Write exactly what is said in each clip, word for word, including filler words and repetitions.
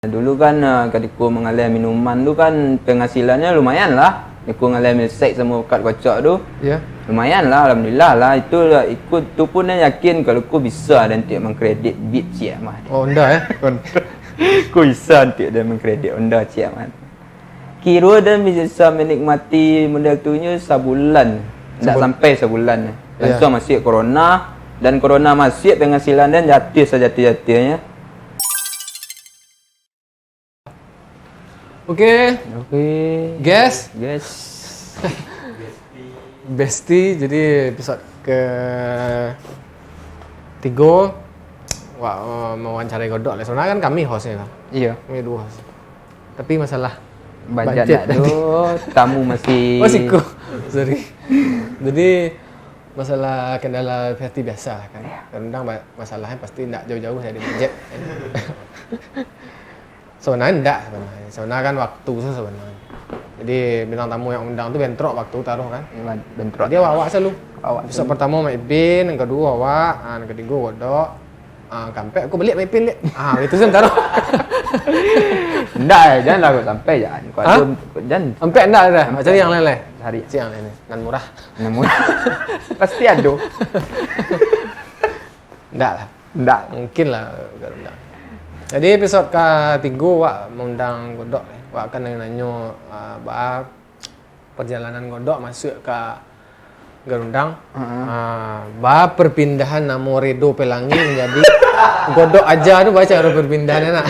Dulu kan, ah, katiko mangaleh minuman tu kan, penghasilannya lumayan lah. Katiko ngaleh milkshake samo kat kocok tu, Ya. lumayan lah, alhamdulillah lah. Itu lah, ikut tu pun den yakin kalau ko bisa den untuak mangkredit Beat ciek mah. Oh, Honda, eh? Ko bisa untuak den mangkredit Honda ciek mah. Kiro den bisa menikmati model tu nyo sabulan. Ndak Sabul- sampai sabulan. Ya. Langsung masuak corona, dan corona masuak, penghasilan den jatuah sajatuah-jatuahnyo. Oke. Oke. Guys. Guys. Besti, jadi episode ke tigo. Wah, eh, mewawancarai Godok lah. Sebenarnya kan kami hostnya kan. Iya. Kami dua host. Tapi masalah Banyak budget nak tadi. tu, tamu masih Oh, siku. Sorry. Jadi, masalah kendala seperti biasa lah kan. Iya. Kadang ba-, masalahnya pasti ndak jauh-jauh dari budget. Sebenarnya ndak sebenarnya. Sebenarnya kan waktu tu sebenarnya. Jadi, bintang tamu yang undang tu bentrok waktu taruh kan. Iya, bentrok. Jadi, awak-awak selalu. Awak Episode selalu. pertama Mak Ipin, yang kedua awak, ah, yang ketiga Godok. Ah, kampek aku baliak Mak Ipin, Lik. Ah, itu sen taruh. Ndak, eh, janganlah kau sampai, jangan. Kau Hah? tu, jangan. Sampai ndak dah. Sampai. Cari yang lain-lain. Cari. Cari yang lain. Nan murah. Nan murah. Pasti ada. Ndak lah. Ndak. Mungkin lah, kalau ndak. Jadi, episode katigo, wak maundang Godok. Wak akan nanyo, ah, ba perjalanan Godok masuak ka Garundang. Heeh. Ah, ba perpindahan namo Redo Pelangi manjadi Godok Aja tu, baco cara perpindahan, nak.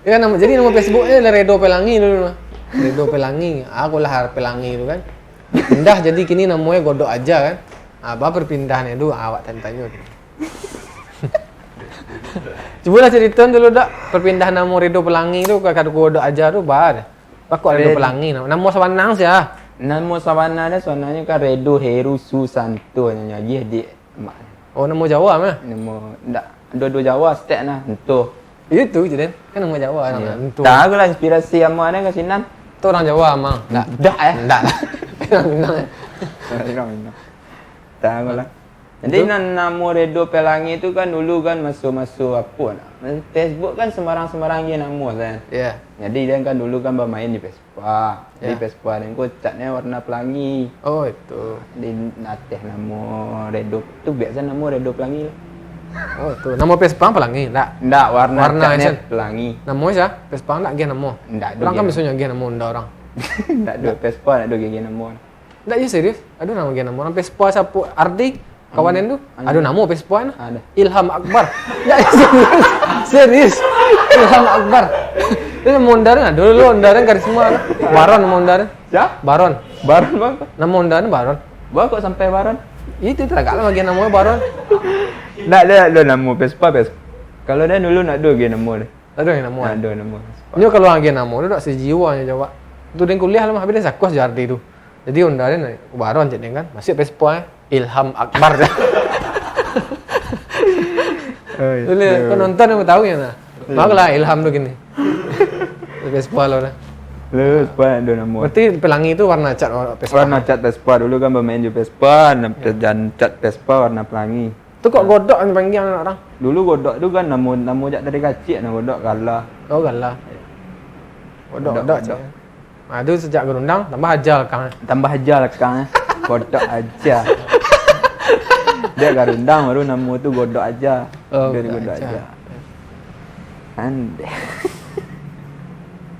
Ya, nama, jadi nama Facebook-nyo lah Redo Pelangi dulu, nah. Redo Pelangi. Aku lah Pelangi tu kan. Pindah jadi kini namonyo Godok Aja kan. Ah, ba perpindahan itu, ah, awak tantanyo tu. Cubolah caritaan dulu, Dok. Perpindahan namo Redo Pelangi tu ka, ka Godok Aja tu, ba. Ba kok Redo Red- Pelangi namo. Namo sabananyo sia? Namo sabananyo, sabananyo kan Redo Heru Susanto nyo agiah dek mak. Oh, namo Jawa mah? Namo, ndak, duo-duo Jawa setek nah, Ento. Iyo tu je, Den. Kan namo Jawa, Iya. Ento. Tahu lah inspirasi amak ni ka sinan. Tu urang Jawa, Mang. Ndak. Ndak, eh? Ndak. Minang, Minang, eh. Minang, Minang. Tahu lah. Jadi, Betul. nan namo Redo Pelangi tu kan dulu kan maso-maso apo nak? Facebook kan sembarang-sembarang je namo kan. Iya. Jadi, dia kan dulu kan bamain di Facebook. Wah, di Ya. Facebook ni ko catnyo warna pelangi. Oh, itu. Di ateh namo Redo tu biaso namo Redo Pelangi lah. Oh, itu. Namo Facebook pelangi, ndak? Ndak, warna Warna catnyo aja. pelangi. Namo sia? Facebook ndak agiah namo. Ndak ado Urang kan agiah. biasonyo agiah namo ndak urang. Ndak ado Facebook, ndak ado agiah namo. Ndak, iyo serius. Ado namo agiah namo. Urang Facebook siapo? Ardi? Kawan Hmm. tu, Anu. ado namo Facebook nah. Ado. Ilham Akbar. Ya, serius. Serius. Ilham Akbar. Itu namo Honda nah. Dulu Honda karisma. Baron namo Honda. Sia? Baron. Baron apo? Namo Honda Baron. Ba kok sampai Baron? Itu tagak lah bagian namo Baron. Ndak ado, ado namo Vespa, Vespa. Kalau dia dulu ndak ado lagi namo dia. Ado yang namo. Ndak ado namo Vespa. Nyo kalau lagi namo tu dak sejiwa nyo jawab. Tu dia kuliah lah mah, habis dia sakuas Jardi tu. Jadi Honda dia naik, Baron cek dia kan. Masih Vespa eh. Ilham Akbar. Oh, iya. Boleh, Iya. kau nonton, kau tahu ya, nah? Iya. Maklah Ilham tu kini. Vespa lo dah. Lu Vespa yang dua nombor. Berarti pelangi tu warna cat wa-, Vespa. Warna cat Vespa. Dulu kan bermain di Vespa, nah, Ya. dan cat Vespa warna pelangi. Tu kok Godok yang panggil anak orang? Dulu Godok tu kan nama, nama jak dari kacik, nama Godok Gala. Oh, Gala. Godok, Godok, Godok, Godok. cik. Ah, tu sejak Gerundang, tambah aja lekang. Tambah aja lekang, eh. Godok aja. Dia Gerundang baru nama tu Godok aja. Oh, Dia Godok Godok aja. aja. Andeh.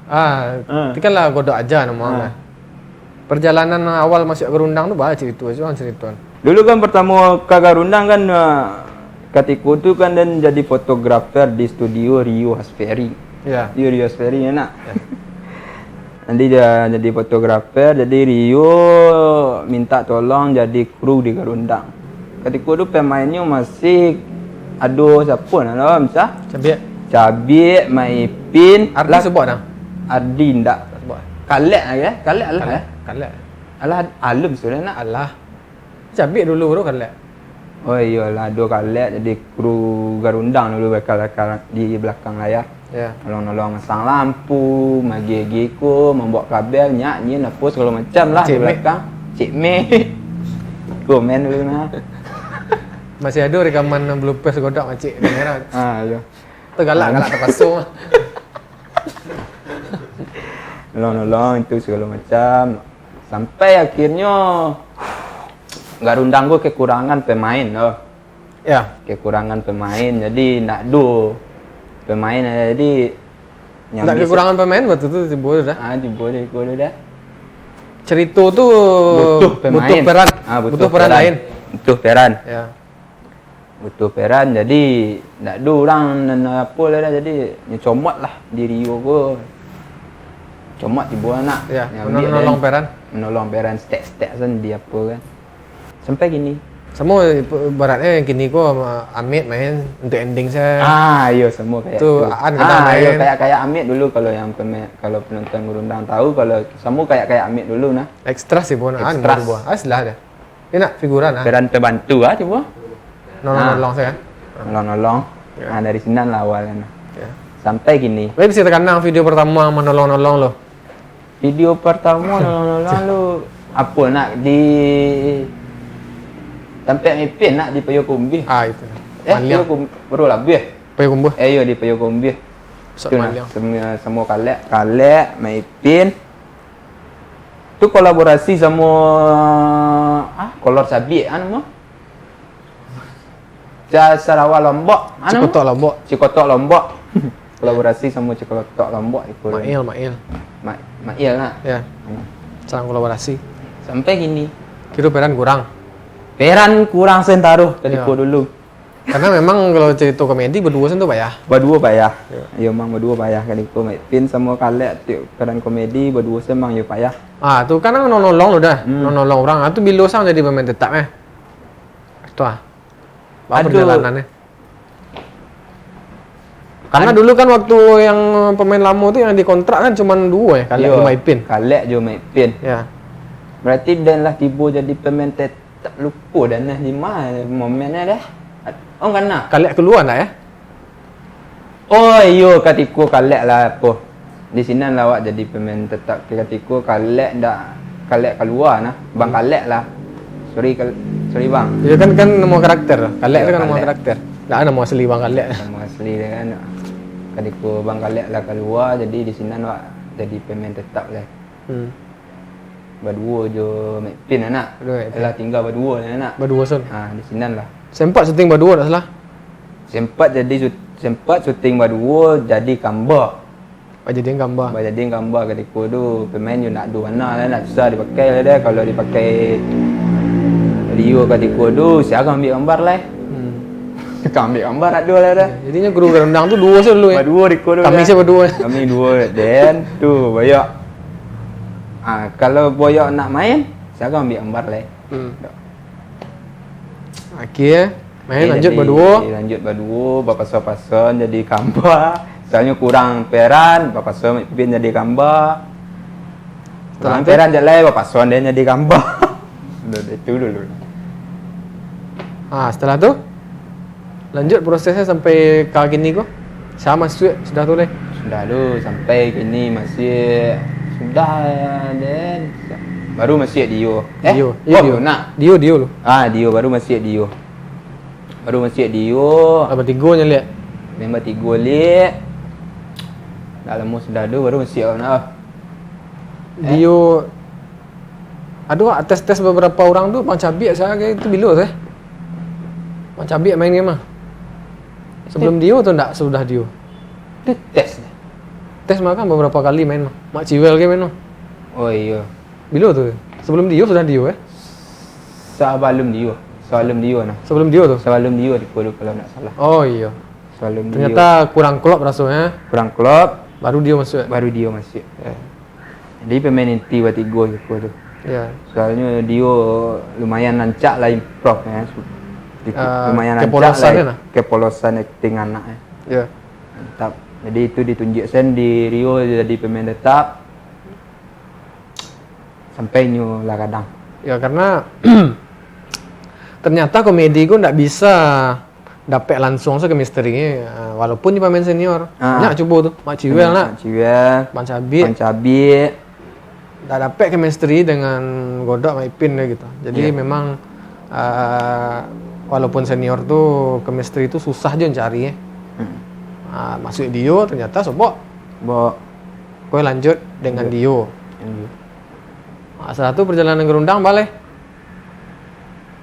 Ah, Ah. itu kan lah Godok aja nama Ah. lah. Perjalanan awal masuk Gerundang tu, bah, cerita, cuman cerita. Dulu kan pertama ka Garundang kan, ah, katiko tu kan den jadi fotografer di studio Rio Hasferi. Ya. Studio Rio Hasferi, ya nak? Ya. Nanti dia jadi fotografer, jadi Rio minta tolong jadi kru di Garundang. Katiko tu pemainnyo masih ado siapo nah, lo, misal? Cabiak. Cabiak, Maipin, Ardi lah. Sebut dah? Ardi ndak. Tak sebut. Kalek lah, ya? Kalek lah, Kalek, ya? Kalek. Alah, alun sudah nak. Alah. Cabiak dulu baru Kalek. Oh iyolah, ado Kalek jadi kru Garundang dulu, bakal-bakal di belakang layar. Ya. Nolong-nolong masang lampu, magi-agi ko, mambuek kabel, nyak, nyin, apo segalo macam lah di Cik Meh. belakang. Cik Meh. Komen dulu nah. Masih ado rekaman bloopers Godok, Cik. Dengar. Ah, iya. Tergalak, galak terpaksa. Nolong-nolong itu segala macam. Sampai akhirnyo Garundang ko kekurangan pemain tu. Ya. Kekurangan pemain, jadi ndak ado pemain, jadi ndak bisa. Kekurangan pemain waktu tu tibo tu dah. Ah, tibo deh, tibo deh dah. Cerito tu butuh pemain. Butuh peran. Ah, butuh peran lain. Butuh peran. Ya. Butuh peran, jadi ndak ado urang nan apo lah dah, jadi nyo comot lah di Rio ko. Comot tibo nak. Ya, nyo ambiak menolong peran. Menolong peran setek-setek san di apo kan. Sampai kini. Samo ibaratnyo kini ko Amit main untuk ending sajo. Ah, iyo, samo kayak tu. Aan kadang main. Ah, iyo, kayak, kayak Amit dulu kalau yang pemain, kalau penonton Garundang tahu, kalau samo kayak, kayak Amit dulu nah. Ekstras sih, Bon. Aan. Ekstras. Baru buah. Ah, selah dah. Iyo nak, figuran ah. Peran terbantu ah, cubo. Nolong-nolong sajo kan? Nolong-nolong. Ya. Ah, dari sinan lah awal kan. Ya. Sampai kini. Tapi bisa terkenang video pertama menolong-nolong lo. Video pertama nolong-nolong lo, apo nak di tampek Mipin nak di Payokumbuah. Ah, itu. Eh, Maliang. Payokum-, Payokumbuah. Payokumbuah. Eh, iyo, di Payokumbuah. Pusat Maliang. Itu nah, samo, samo Kalek, Kalek, Mipin. Tu kolaborasi samo, ah, Kolor Sabik, anu mah. Ca-, Sarawa Lombok, anu? Cikotok Lombok. Cikotok Lombok. Kolaborasi samo Cikotok Lombok itu. Mail, Mail. Ma-, Mail nak. Ya. Hmm. Sarang kolaborasi. Sampai kini. Kiro peran kurang. Peran kurang sentaro tadi. Ya. Ko dulu. Karena memang kalau cerita komedi berdua sen tu payah. Berdua payah. Ya. Iyo, memang berdua payah kan itu. Mipin samo Kalek tiok peran komedi berdua sen memang yo payah. Ah, tu kan nolong-nolong lo dah. Hmm. Nolong-nolong urang. Ah, tu bilo sang jadi pemain tetap eh. Tu ah. Aduh. Perjalanannya. Karena dulu kan waktu yang pemain lamo tu yang dikontrak kan cuman duo eh, Kalek jo Maipin. Kalek jo Maipin. Ya. Berarti den lah tibo jadi pemain tetap, lupo den lah di ma momennya dah. Oh, kana. Kalek kalua ndak ya? Oh iyo, katiko Kalek lah apo. Di sinan lah awak jadi pemain tetap. Katiko Kalek ndak, Kalek kalua nah. Bang Kalek lah. Sorry, Kal-, sorry Bang. Iyo kan, kan namo karakter. Kalek tu kan namo karakter. Ndak namo asli Bang Kalek. Namo asli dia kan. Katiko Bang Kalek lah kalua, jadi di sinan awak jadi pemain tetap lah. Hmm. Baduo jo Mipin anak. Baduo Mipin. Lah tingga baduo lah anak. Baduo sen. Ha, di sinan lah. Sempat syuting baduo, ndak salah? Sempat jadi syut-, sempat syuting baduo, jadi kamba. Bajadian kamba. Bajadian kamba katiko tu, pemain yo ndak ado bana lah, ndak bisa dipakai lah dah. Kalau dipakai Rio katiko tu, sia ka ambiak gambar lah. Hmm. Ka ambiak gambar ndak ado lah dah. Jadinyo kru Garundang tu duo sajo dulu, eh. Baduo di ko tu. Kami dah. Sia baduo. Kami duo, den tu, Boyok. Ah, kalau Boyok nak main, sia ka ambiak gambar lai. Hmm. Akhia, main. Oke, lanjut jadi baduo. Lanjut baduo, bapaso-pason jadi kamba. Soalnyo kurang peran, bapaso Mipin jadi kamba. Kurang peran jalai, bapason den jadi kamba. Sudah itu dulu. Ah, setelah tu? Lanjut prosesnya sampai ka kini ko? Sia masuak sudah tu lai? Sudah tu, sampai kini masih sudah, den. Baru masuak Dio. Eh, Dio. Iyo, oh, Dio. Nak. Dio, Dio lu. Ah, Dio, baru masuak Dio. Baru masuak Dio. Lah batigo nyo liak. Main batigo liak. Dak lamo sudah tu, baru masuak nak. Eh? Dio. Aduh, tes-tes beberapa orang tu, Bang Cabiak saya kayak itu bilo teh. Bang Cabiak main game mah. Sebelum Dio tu ndak, sudah Dio? Itu tes. Tes mah kan beberapa kali main mah. Mak Ciwel game main mah. Oh iyo. Bilo tu? Sebelum Dio, sudah Dio eh? Sabalum Dio. Sabalum Dio nah. Sebelum Dio tu? Sabalum Dio di Kolo kalau ndak salah. Oh iyo. Sabalum Dio. Ternyata kurang klop rasanya. Kurang klop. Baru Dio masuk. Baru Dio masuk. Ya. Jadi pemain inti batigo Iko tu. Ya. Soalnyo Dio lumayan rancak lah improv ya. Su-, dikit, ah, lumayan rancak lah kepolosan akting anak eh. Ya. Mantap. Jadi itu ditunjuk sen di Rio jadi pemain tetap. Sampai nyo lah kadang. Ya, karena ternyata komedi ko ndak bisa dapek langsung se chemistry-nyo, ah, walaupun di pemain senior. Ah. Banyak cubo tu, Mak Ciwel nak. Mak Ciwel. Bang Cabiak. Bang Cabiak. Ndak dapek chemistry dengan Godok, Mak Ipin dia gitu. Jadi memang, ah, walaupun senior tu chemistry tu susah je cari eh. Hmm. Ah, masuak Dio, ternyata sobok. Bok. Kau lanjut dengan Dio. Lanjut. Ah, setelah tu perjalanan Garundang baleh.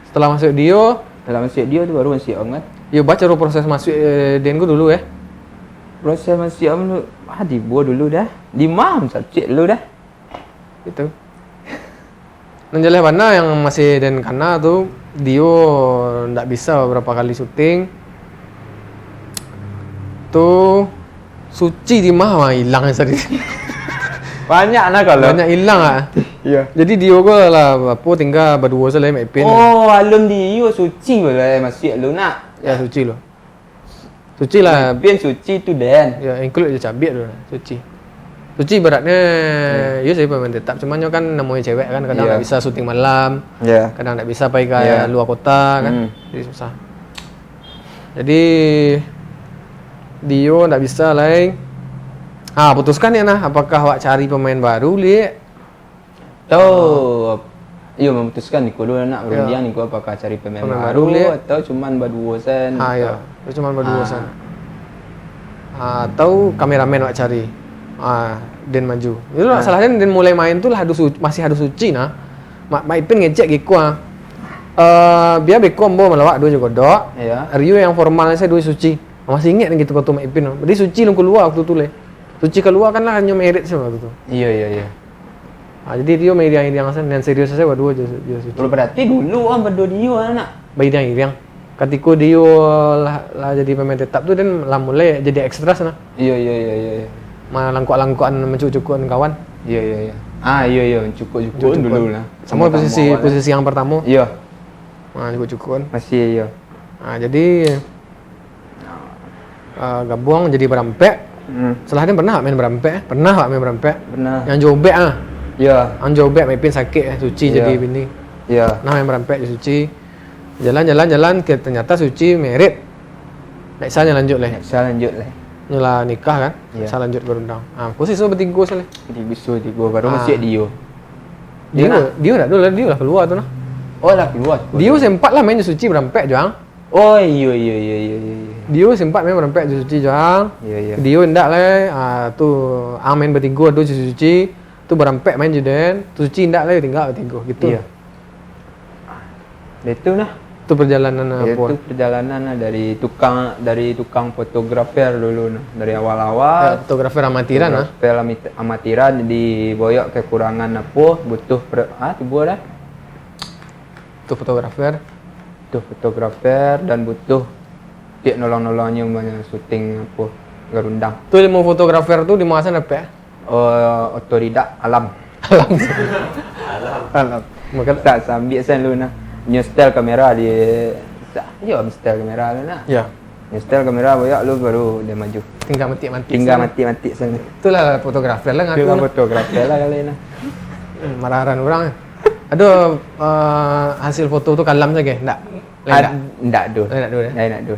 Setelah masuak Dio. Setelah masuak Dio tu baru masuak Om kan? Yo, baco dulu proses masuak, eh, den ko dulu, eh. Proses masuak Om tu, ah, tibo dulu dah. Di ma Om subjek dulu dah. Itu. Nan jaleh bana yang masih den kana tu, Dio ndak bisa beberapa kali syuting. Tu Suci di ma, wah, ilang tadi. Banyak nah kalau. Banyak ilang ah. Iya. Jadi Dio ko lah, apo, tingga baduo sajo lah, Mak Ipin. Oh, alun Dio, Suci lah, eh, masuak lu nak. Ya, Suci lo. Suci lah. Mak Ipin, Suci tu den. Ya, include je cabiak tu, Suci. Suci ibaratnyo, yo, sih pemain tetap. Cuma nyo kan namonyo cewek kan, kadang Iya. ndak bisa syuting malam, Iya. kadang ndak bisa pai ka Iya. luar kota kan. Hmm. Jadi susah. Jadi, Dio ndak bisa lai. Ha, putuskan yo nah, apakah awak cari pemain baru, Lik? Atau, iyo, memutuskan niko dulu nak Yo. berundiang niko, apakah cari pemain Pemain baru, baru, Lik. atau cuman baduo sen, Ha, atau yo. Itu cuman baduo Ah. sen. Ha, atau kameramen awak cari. Ha, den maju. Itu lah, Ah. salah den, den mulai main tu lah ado Su-, masih ado Suci nah. Mak, Mak Ipin ngecek giko ah. Eh, bia beko ambo malawak duo jo Godok. Iya. Rio yang formal sajo duo Suci. Masih ingek lagi tu foto Mak Ipin tu. Jadi Suci alun kalua waktu tu lai. Suci kalua kan lah hanyo merit sajo waktu tu. Iya, iya, iya. Ah, jadi Rio mairiang-iriang sajo, nan serius sajo baduo jo, jo Suci. Kalau berarti dulu ah baduo Dio lah nak. Mairiang-iriang. Katiko Dio lah, lah jadi pemain tetap tu, den lah mulai jadi ekstras nah. Iya, iya, iya, iya, iya. Malangkok-langkokan, mancukuk-cukukan kawan. Iya, iya, iya. Ah, iya, iya, mancukuk-cukukan Mancukuk-cukukan. dulu lah. Samo Sama-sama posisi, awak lah. posisi yang pertamo. Iya. Ah, cukuk-cukukan. Masih, iya. Ah, jadi, ah, gabuang jadi barampek. Hmm. Salah den pernah awak main barampek, eh? Pernah awak main barampek? Pernah. Yang jo ubek ah. Iya. Yang jo ubek, Mak Ipin sakik, eh, Suci Iya. jadi bini. Iya. Nah, main barampek jo Suci. Jalan, jalan, jalan, ke, ternyata Suci merit. Ndak bisa nyo lanjut lai. Ndak bisa lanjut lai. Nyo lah nikah kan? Iya. Ndak bisa lanjut Garundang. Ah, posisi batigo sajo lai. Di bisu tigo, baru Ah. masuak Dio. Dio, Dio nak? Dio ndak ado lah, Dio lah kalua tu nah. Oh, lah kalua. Dio sempat lah main jo Suci barampek jo ang. Oh, iyo, iyo, iyo, iyo, iyo, iyo. Dio sempat main barampek jo Suci jo ang. Iyo, iyo. Dio indak lai, ah, tu ang main batigo ado jo Suci. Tu barampek main jo den, tu Suci indak lai, tingga batigo, gitu. Iyo. Itu nah. Tu perjalanan Iyo, apo? tu perjalanan lah dari tukang, dari tukang fotografer dulu nah, dari awal-awal. Ya, fotografer amatiran lah. Fotografer amit-, amatiran diboyok kekurangan apo, butuh pre-, ah, tibo dah. Tu fotografer. Butuh fotografer dan butuh pihak nolong-nolongnyo manyuting apo, Garundang. Tu ilmu fotografer tu di ma sajo dapek? Oh, otodidak, alam. Alam. Alam. Maka tak sambil sen lu nah. Nyo setel kamera di, sa-, yo, setel kamera lu nah. Ya. Nyo setel kamera boyok lu baru dia maju. Tingga matik-matik Tingga sen. matik-matik sen. Itulah fotografer lah ngaku Itulah lah. fotografer lah kali nah. Hmm, marahan urang. Aduh, eh, hasil foto tu kalam sajo, ndak? Lain Ad-, ndak? ndak ado. Lain ndak ado, ya? Lain ndak ado.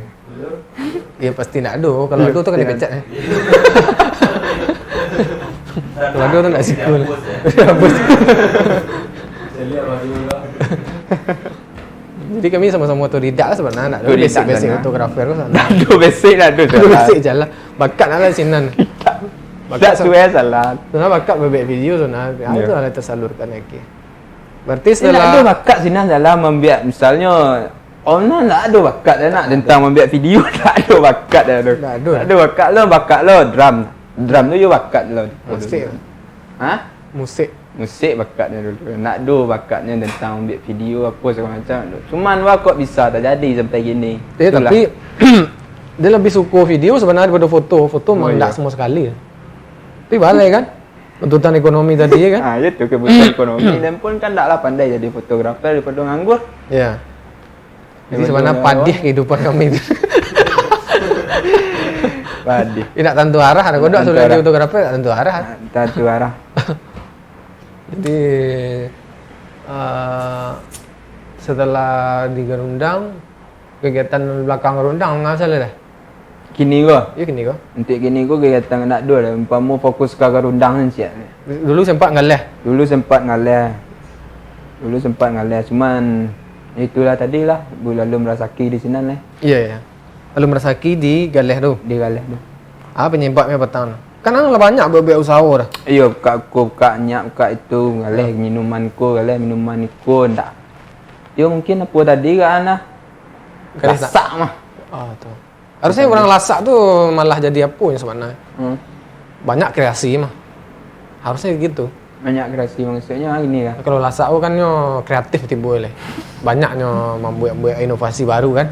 Ya, pasti ndak ado. Kalau Iya, ado tu kan iya. dipecat, eh. Kalau ado tu ndak siku lah. Dihapus. Jadi kami samo-samo otodidak lah sebenarnya. Ndak ado Otodidak basic-basic sebenarnya. fotografer tu sana. Ndak ado basic, ndak ado Ndak ado salah. basic je lah. Bakat nak lah sinan. Bakat Ndak sa-, suai salah. Sebenarnya bakat babek video sana. Ah, Iya. itu lah tersalurkan lagi. Berarti Dia ndak setelah ado bakat sinan dalam mambuek, misalnyo, Om nah ndak ado bakat dah nak tentang mambuek video, ndak ado bakat dah tu. Ndak ado. Ndak ado bakat lo, bakat lo drum. Drum tu yo bakat lo. Musik. Ha? Musik. Musik bakat dah dulu. Ndak ado bakatnyo tentang mambuek video apo segala macam. Cuman wah kok bisa tajadi sampai kini. Eh, Itulah. tapi dia lebih suko video sebenarnya daripada foto. Foto Oh, memang ndak iya. sama sekali. Tapi balai kan? Tuntutan ekonomi tadi, ya kan? Ah, ya tu kebutuhan ekonomi. Dan pun kan ndak lah pandai jadi fotografer daripada nganggur. Ya. Jadi Daripada sebenarnya nganggur. padih kehidupan kami tu. Padih. Indak tantu arah, ada kodok Tantu suruh jadi arah. fotografer, tak tantu arah. Ah, tantu arah. Jadi, eh, setelah di Garundang, kegiatan belakang Garundang, nggak salah dah. Kini ko? Iya, kini ko. Untuk kini ko, kegiatan ndak ado lah. Umpamo fokus ka Garundang ni, siap. Dulu sempat ngaleh. Dulu sempat ngaleh. Dulu sempat ngaleh. Cuman, itulah tadi lah, bulan Lum Rasaki di sinan lah. Iya, iya. Alun Rasaki di Galeh tu? Di Galeh tu. Apo panyababnyo patang tu? Kan ang lah banyak buek-buek usaho dah. Iyo, bukak ko, bukak nyak, bukak itu, galeh minuman ko, galeh minuman iko, ndak. Yo mungkin apo tadi kan nah. Lasak mah. Ah, tu. Harusnyo urang lasak tu malah jadi apo nyo sabananyo. Hmm. Banyak kreasi mah. Harusnyo gitu. Banyak kreasi, maksudnyo gini lah. Kalau lasak tu kan nyo kreatif tibo leh. Banyak nyo mambuek-buek inovasi baru kan.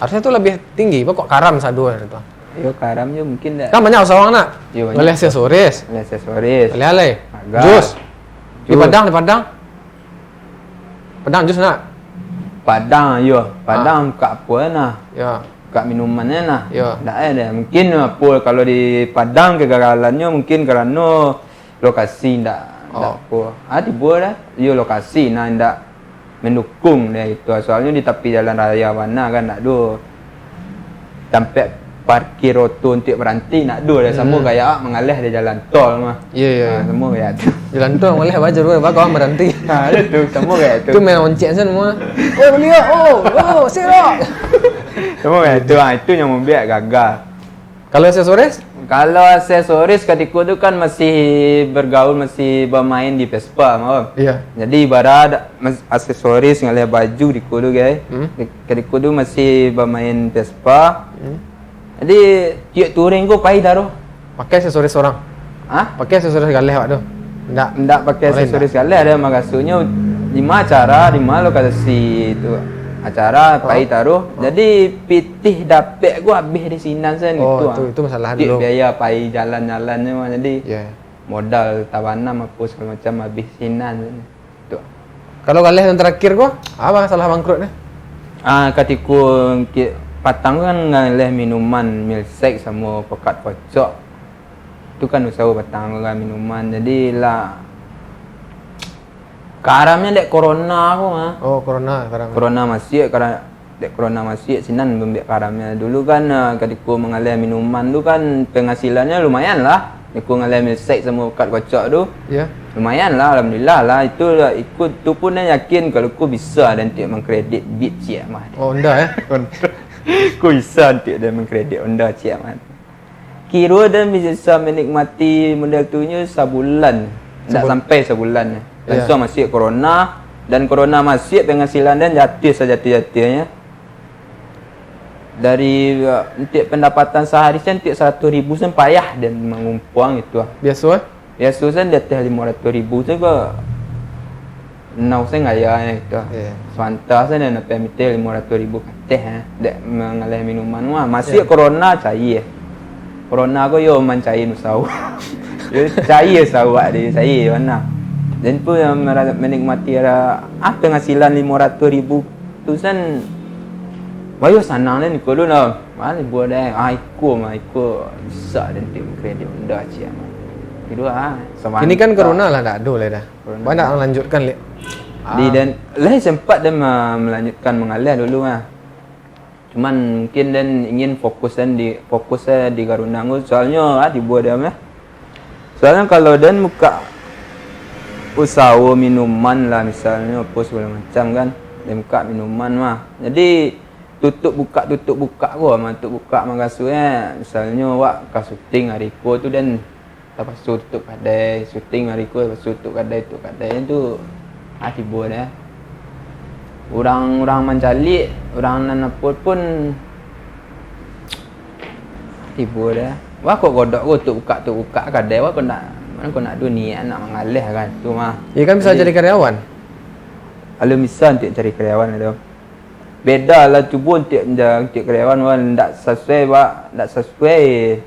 Harusnyo tu lebih tinggi, kok karam sado tu. Yo karam je mungkin dah. Kan banyak usaho nak. Yo banyak. Boleh aksesoris. Boleh aksesoris. Boleh alai. Jus. Di Padang, di Padang. Padang jus nak. Padang yo. Padang ah. Buka apo nah. Yo. Buka minuman nah. Yo. Ndak ada. Mungkin apo kalau di Padang kegagalannyo mungkin karano lokasi ndak ndak oh. Ko. Ah tibo dah. Yo lokasi nah ndak mendukung deh itu. Soalnyo di tapi jalan raya bana kan ndak do tampek parkir oto untuk beranti ndak do deh. Samo hmm. Kayak mangaleh di jalan tol mah. Iya iya. Ha, samo kayak tu. Jalan tol mangaleh bajar baru bagawa beranti. Ha, ada tu, samo kayak tu. Tu main oncek sen semua. Oh, beliau. Oh, oh, sirok. Samo kayak tu. Ha, itu yang membuat gagal. Kalau aksesoris? Kalau aksesoris katiko tu kan masih bergaul, masih bermain di Vespa, maaf. Iya. Jadi ibarat aksesoris ngalih baju di kudu gai. Hmm. Katiko tu masih bermain Vespa. Hmm. Jadi tiok touring ko pai taruh. Pakai aksesoris orang. Hah? Pakai aksesoris galeh awak tu. Ndak. Ndak pakai aksesoris galeh ada makasunyo lima acara, lima lokasi tu. Acara oh. Pai taruh. Oh. Jadi pitih dapek ku habis di sinan sen oh, gitu. Itu, ah. Itu masalah dulu. Biaya pai jalan-jalan tu mah. Jadi yeah. Modal tabanam apa segala macam habis sinan sen. Tu. Kalau galeh yang terakhir ko, apa salah bangkrut ni? Ah, katiko patang kan galeh minuman milkshake samo pekat kocok. Tu kan usaho patang ko kan minuman. Jadi lah karamnya dek corona ko mah. Oh, corona karam. Corona masih karam dek corona masih sinan bembek karamnya. Dulu kan uh, katiko mangaleh minuman tu kan penghasilannya lumayan lah. Niko ngalami seks samo kat kocok tu. Ya. Lumayan lah, alhamdulillah lah. Itu lah, ikut tu pun dia yakin kalau ku bisa dan tiap mengkredit bit ciak mah. Oh, Honda eh? Ku bisa tiap dia mengkredit Honda ciak mah. Kiro dan bisa menikmati model tu nyo sabulan. Tak sampai sabulan. Ya. Langsung masuk corona dan corona masuk penghasilan dan jatuh sajatuh-jatuhnya. Dari uh, untuk pendapatan sehari sen untuk seratus ribu sen payah dan mengumpuang itu ah. Biasa eh? Biasa sen di atas lima ratus ribu tu ke nau sen gaya eh, itu. Yeah. Sementara sen dan dapat mitir lima ratus ribu kateh eh. Dek mengalih minuman mah. Masih yeah. Corona cair. Corona ko yo mancair usau. Yo cair usau awak dia, cair mana. Dan tu yang menikmati ada ah penghasilan lima ratus ribu tu sen. Bayo sanang ni ko lu nah. Mana buat dah. Ah iko mah iko bisa dan tim kredit Honda ciak mah. Kedua ah. Sama. Ini kan corona lah tak ada lah dah. Corona. Banyak orang lanjutkan lek. Di ah. Dan lah sempat dia melanjutkan mengalir dulu mah. Cuman mungkin dan ingin fokus dan di fokus saya di Garundang tu soalnya ah dibuat dia mah. Soalnya kalau den buka usaho minuman lah misalnya apa segala macam kan, den buka minuman mah. Jadi tutup buka tutup buka ko mah, tutup buka mangasuh eh. Misalnya awak ka syuting hari ko tu den tapaso tutup kadai, syuting hari ko tapaso tutup kadai, tutup kadai tu ah tibo dah. Urang-urang mancaliak, urang nan apa pun tibo dah. Wah kok godok ko tuk buka tuk buka kadai wah kok nak mano kok nak ado niat nak mangaleh kan tu mah. Iyo kan bisa jadi karyawan. Alun bisa untuak cari karyawan tu. Beda lah cubo untuak untuak karyawan wah ndak sasuai wah ndak sasuai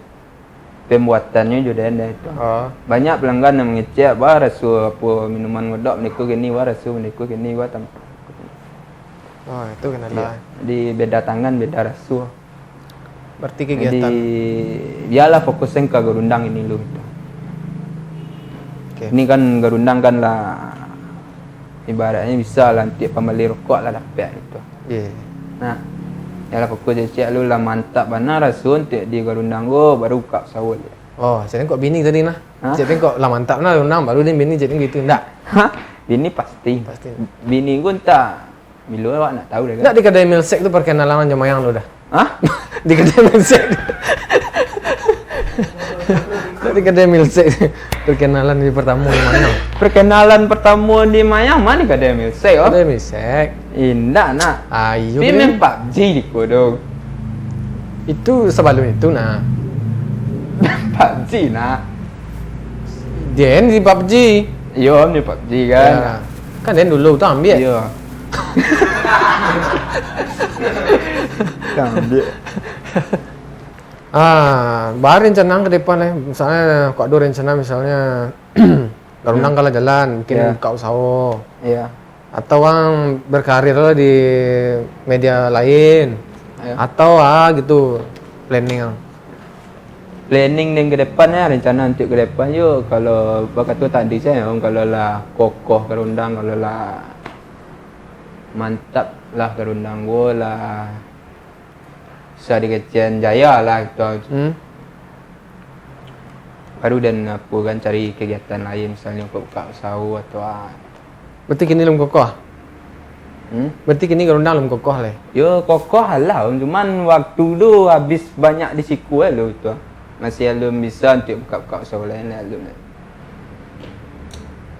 pembuatannyo jo den tu. Oh. Banyak pelanggan yang mangecek bah raso apo minuman godok bendeko kini wah raso bendeko kini wah tam- Oh, itu kan ada. Iyo. Di beda tangan beda raso. Berarti kegiatan. Jadi, biarlah fokus ka garundang ini dulu gitu. Okay. Ini kan garundang kan lah ibaratnya bisa lah nanti pembeli rokok lah dapat gitu. Iya. Yeah. Nah, biarlah fokus je cek lu lah mantap bana raso nanti di garundang go baru buka sahur. Oh, saya kok bini tadi nah. Hah? Cek kok lah mantap nah garundang baru dia bini jadi gitu ndak? Hah? Bini pasti. Pasti. Bini gue entah Bilo awak nak tahu dah kan? Nak di kadai milsek tu perkenalan jo mayang dulu dah. Hah? Di kadai milsek. Itu kadai milsek. Perkenalan di pertama di mana? Perkenalan pertama di Mayang, mana kadai milsek, oh? Kadai milsek. Indak, nak. Ayo, tapi main PUBG di kodong. Itu sebelum itu, nak. PUBG, nak. Dia di PUBG. Yo, di PUBG, kan? Ya. Kan dia dulu tu ambil. Iya. Kan ambil. Ah, baa rencana ke depan, eh? Misalnya, kok ada rencana, misalnya, Garundang kalau jalan, mungkin buka usaha. Iya. Atau ang berkarir lah di media lain. Iya. Atau, ah, gitu, planning ang. Planning dan ke depan, ya, rencana untuk ke depan, yo, kalau bakato tadi, saya, kalau lah kokoh Garundang, kalau lah mantap lah Garundang, go lah. Bisa dikecekan jaya lah gitu. Hmm. Baru dan apa kan cari kegiatan lain, misalnya buka-buka usaha atau, ah. Berarti kini lum kokoh? Hmm? Berarti kini Garundang lum kokoh lah? Yo, kokoh lah, Om. Cuman waktu tu habis banyak di siku eh, lo tu. Masih alun bisa untuk buka-buka usaha lain lah, alun.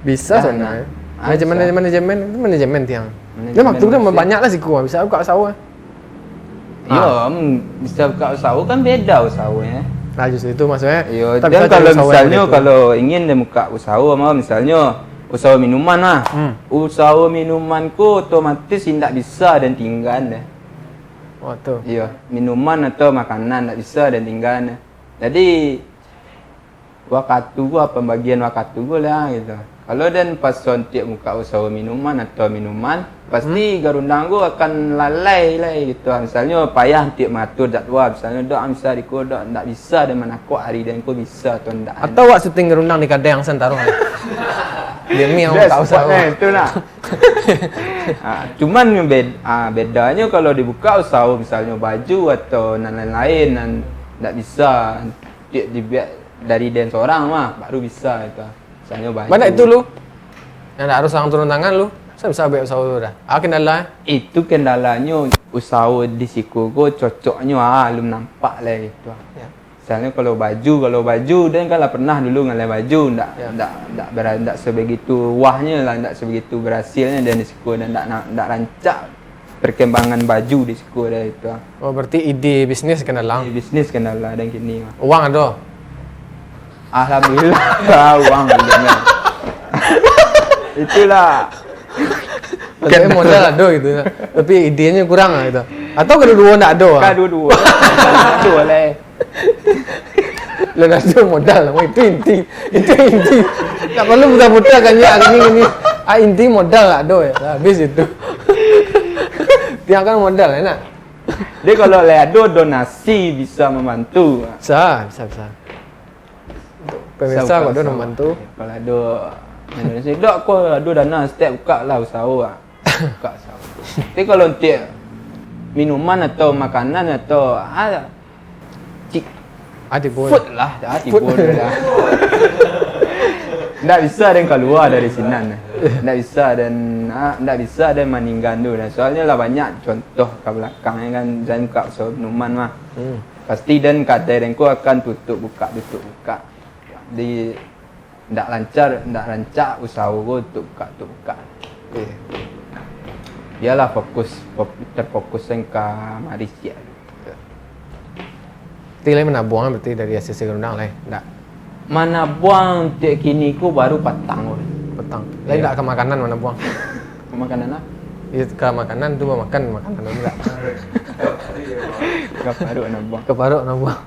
Bisa sebenarnya. Ah, manajemen, bisa. Manajemen, itu manajemen tiang. Manajemen. Dia waktu tu banyak lah siku, bisa buka usaha. Iyo, ah. Hmm, bisa buka usaha kan beda usaha, ya. Nah, justru itu maksudnya. Iyo, tapi dan bisa kalau misalnya kalau ingin dia buka usaha, mau misalnya usaha minuman lah. Hmm. Usaha minuman ko otomatis indak bisa dan tinggal deh. Oh, tu. Iyo, minuman atau makanan indak bisa dan tinggal deh. Jadi, wakatu ko, pambagian wakatu ko lah, gitu. Kalau den pas ontiak buka usaha minuman atau minuman, pasti garundang ko akan lalai lah, gitu. Misalnyo payah ontiak maatur jadwal, misalnyo, "Dok, bisa di ko, Dok," ndak bisa den manakok ari den ko bisa atau ndak. Atau awak syuting garundang di kadai Santaro. Demi yang buka usaha. Nah, itu lah. Ah, cuman bed-, ah, bedanyo kalau dibuka usaha, misalnyo baju atau nan lain-lain, nan ndak bisa, di, dibuek dari den sorang mah, baru bisa itu. Misalnyo baju. Banyak itu lu. Yang ndak harus ang turun tangan lu. Sa bisa buek usaha lu dah. Ah, kendala, eh? Itu kendalanyo usaha di siko ko cocoknyo, ah, alun nampak lah itu. Ya. Misalnyo kalau baju, kalau baju, den kan lah pernah dulu ngaleh baju, ndak, ya, ndak, ndak bera-, ndak sebegitu wahnyo lah, ndak sebegitu berasilnyo den di siko, den ndak na-, ndak rancak perkembangan baju di siko den itu. Oh, berarti ide bisnis kendala. Ide bisnis kendala den kini. Uang ado? Alhamdulillah, uang ado. Itulah. Tapi modal ado gitu, tapi idenya kurang lah gitu. Atau kedua-dua ndak ado lah? Kedua-dua. Ado lah. Lah, dah tu modal lah, itu inti. Itu inti. Tak perlu putar-putar kan, ya, gini, gini. Ah, inti modal lah, doh, ya. Lah, habis itu. Tiang kan modal, enak. Dia kalau lah ada donasi bisa membantu. Bisa, bisa, bisa. Untuk pemirsa, kalau ada membantu. Kalau ada donasi, dok, kau ada dana, setiap buka lah usaha. Buka usaha. Tapi kalau untuk minuman atau makanan atau, ah, Cik. Ah, tibo. Food lah, ah, tibo dah. Ndak bisa den kalua dari sinan. Ndak bisa den, ah, ndak bisa den maninggan tu dah. Soalnyo lah banyak contoh ka balakang kan, den buka usaha minuman mah. Hmm. Pasti den kadai den ko akan tutup buka, tutup buka. Di ndak lancar, ndak rancak usaha ko untuk buka, untuk buka. Iya. Bialah fokus, fok-, terfokus ka mari ciek. Ti lai manabuang berarti dari hasil garundang lai, ndak? Manabuang tiap kini ko baru patang ko. Patang. Lai ndak ka makanan manabuang? Ka makanan lah. Iya, ka makanan tu makan makanan tu ndak? Ka paruik manabuang. Ka paruik manabuang.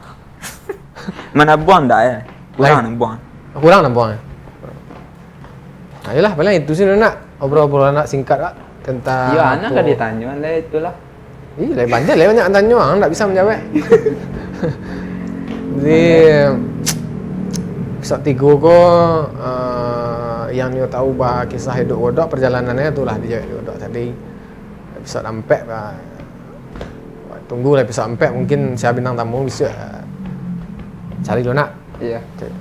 Manabuang ndak, eh? Kurang manabuang. Kurang manabuang, eh? Ayolah, paling itu sih, nak, obrol-obrolan nak singkat, Kak, tentang. Iya, anak kan ditanyo, lah itulah. Ih, lah banyak, lah banyak tanyo, ang ndak bisa manjawab. Jadi, episode tigo ko, eh, yang nyo tahu bah kisah hidup Godok, perjalanannya tu lah dijawab Godok tadi. Episode ampek bah. Tunggulah episode ampek, mungkin sia bintang tamu bisa cari dulu nak. Iya. Cari.